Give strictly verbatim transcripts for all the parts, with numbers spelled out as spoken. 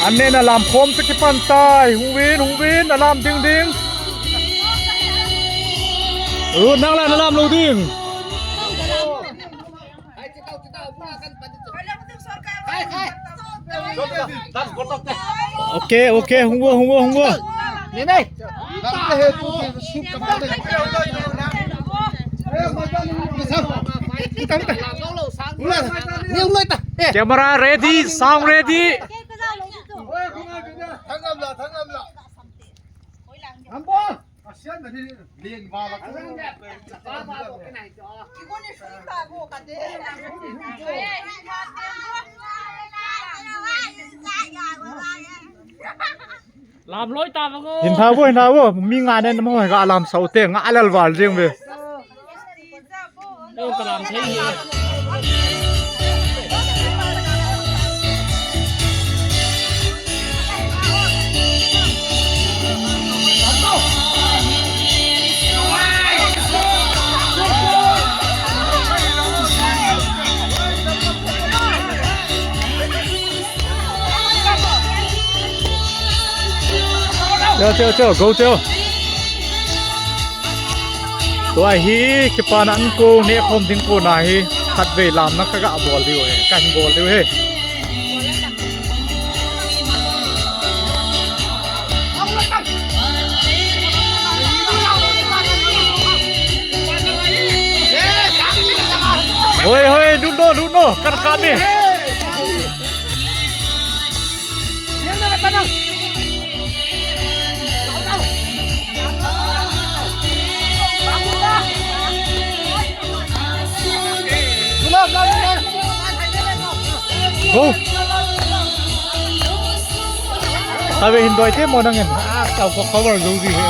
An neh na lam khom chu kipan tai. Hung uvin, hung uvin, a lam ding ding. Ru nang la na lam lou ding. Okay, okay, hung uvin, hung uvin, hung uvin. Camera ready, sound ready. Lam loi ta bang o. Hin tha vo, hin tha vo. Mi nga nen mo ga lam sau te nga alal val jing ve. Yo, ka lam thei hi. Cho, cho, cho, go, cho. Tua hi, kipana an ko, neh khom ding ko na hi, khatvei lam na ka ga bol diu he, ka hin bol diu he. Hoi, hoi, dun no, dun no, kan ka ni. Go. Tabe hin doi te mo nang en. Ah, tao ko cover lo di he.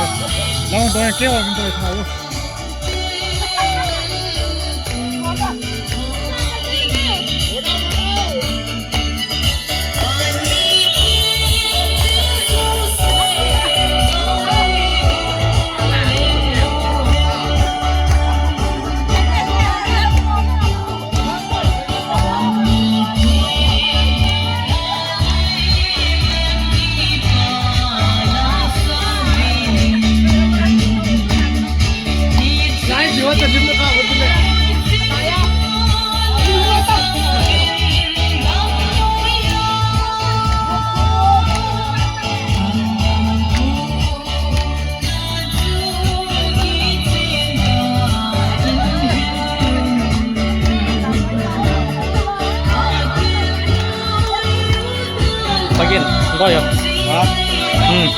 Nang doi ke wa hin doi thao. Pagin, enjoy yo. Ha? Hmm.